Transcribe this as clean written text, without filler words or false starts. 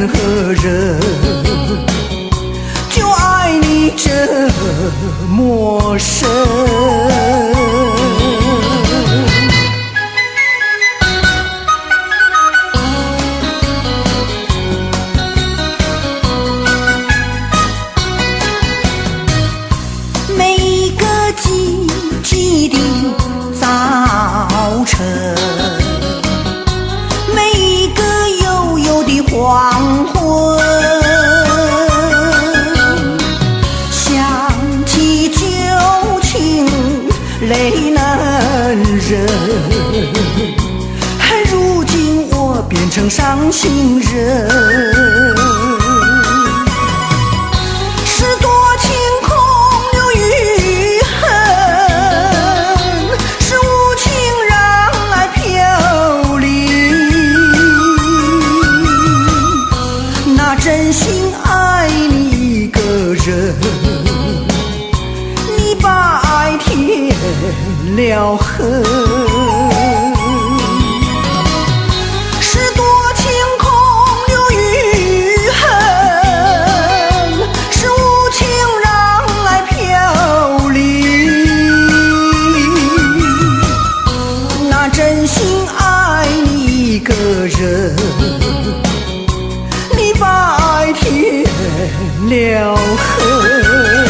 何人，就愛你這麼深。每個季節的早晨，每個悠悠的黃昏，想起舊情淚難忍，如今我變成傷心人。是多情空留餘恨，是無情讓愛飄零。那真心愛你一個人，你把愛添了恨。是多情空留餘恨，是無情讓愛飄零。那真心愛你一個人，你把愛添了恨。